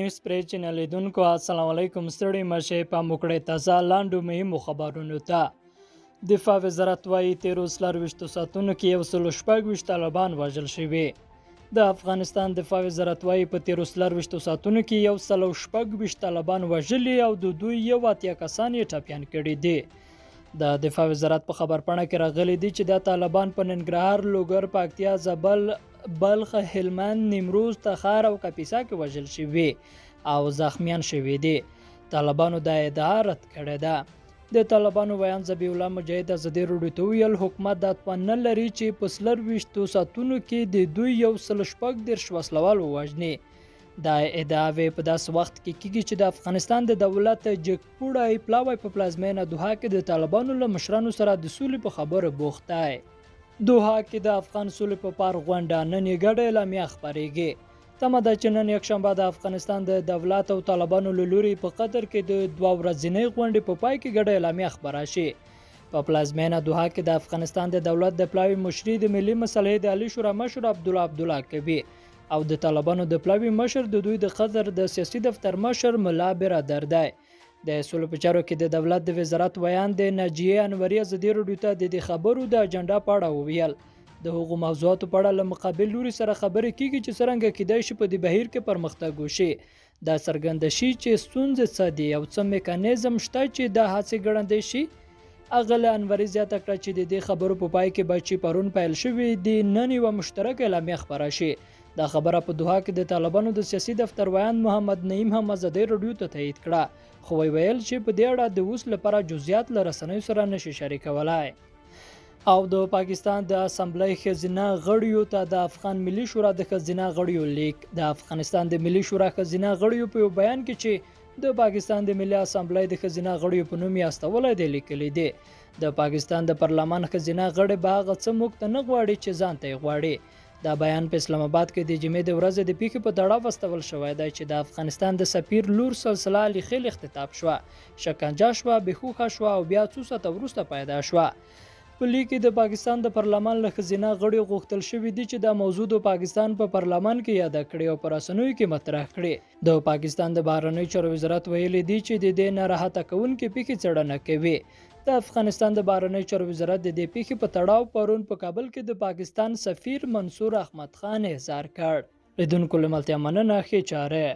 نیوز پرې چینل لیدونکو السلام علیکم. ستړي مشه پام وکړئ تازه لاندو مهمو خبرونو ته. دفاع وزارت وایي تېرو 24 ساعتونو کې 126 طالبان وژل شوي. د افغانستان دفاع وزارت وایي په تېرو 24 ساعتونو کې 126 طالبان وژلي او د دوی 81 کسان یې ټپیان کړي دي. د دفاع وزارت په خبرپاڼه کې راغلي دي چې دا طالبان په ننګرهار، لوګر، پکتیا، زابل، بلخ، هلمند، نیمروز، تخار او کاپیسا کې وژل شوي او زخمیان شوي دي. طالبانو دا ادعا رد کړې ده. د طالبانو ویاند ذبیح الله مجاهد ازادي راډیو ته وویل، حکومت دا توان نه لري چې په 24 ساعتونو کې د دوی 136 وسلوال ووژني. دا ادعاوې په داسې وخت کې کیږي چې د افغانستان د دولت جګپوړی پلاوی په پلازمېنه دوحه کې د طالبانو له مشرانو سره د سولې په خبرو بوخت دی. دوحه کې د افغان سولې په پار غونډه نن یې ګډه اعلامیه خپرېږي. تمه ده چې نن یکشنبه د افغانستان د دولت او طالبانو له لوري په قطر کې د دوه ورځنۍ غونډې په پای کې ګډه اعلامیه خپره شي. په پلازمېنه دوحه کې د افغانستان د دولت د پلاوي مشري د ملي مصالحې د عالي شورا مشر عبدالله عبدالله کوي او د طالبانو د پلاوي مشر د دوی د قطر د سیاسي دفتر مشر ملا برادر دی. د سولې په چارو کې د دولت د وزارت ویاند نجیه انوري ازادي راډیو ته د دې خبرو د اجنډا په اړه وویل، د هغو موضوعاتو په اړه له مقابل لوري سره خبرې کیږي چې څرنګه کیدای شي په دې بهیر کې پرمختګ وشي، دا څرګنده شي چې ستونزې څه دي او څه میکانیزم شته چې دا هڅې ګړندۍ شي. اغله انوري زیاته کړه چې د دې خبرو په پای کې به چې پرون پیل شوې دي نن یوه مشترکه اعلامیه خپره شي. دا خبره په دوحه کې د طالبانو د سیاسي دفتر ویاند محمد نعیم هم ازادي راډیو ته تایید کړه، خو ویې ویل چې په دې اړه د اوس لپاره جزئیات له رسنیو سره نشي شریکولای. او د پاکستان د اسمبلۍ ښځینه غړیو ته د افغان ملي شورا د ښځینه غړیو لیک. د افغانستان د ملي شورا ښځینه غړیو په یو بیان کې چې د پاکستان د ملي اسمبلۍ د ښځینه غړیو په نوم یې استولی دی لیکلي دي، د پاکستان د پارلمان ښځینه غړې به هغه څه موږ ته نه غواړي چې ځان ته یې غواړي. دا بیان په اسلام آباد کې د جمعې د ورځې د پیښې په تړاو استول شوی دی چې د افغانستان د سفیر لور سلسله علي خیل اختطاف شوه، شکنجه شوه، بېهوښه شوه او بیا څو ساعته وروسته پیدا شوه. په لیک کې د پاکستان د پارلمان له ښځینه غړیو غوښتل شوي دي چې دا موضوع د پاکستان په پارلمان کې یاده کړي او په رسنیو کې مطرح کړي. د پاکستان د بهرنیو چارو وزارت ویلي دي چې د دې ناراحته کوونکې پیښې څېړنه کوي. د افغانستان د بهرنیو چارو وزارت د دې پیښې په تړاو پرون په کابل کې د پاکستان سفیر منصور احمد خان احضار کړ. لیدونکو له ملتیا مننه، ښې چارې.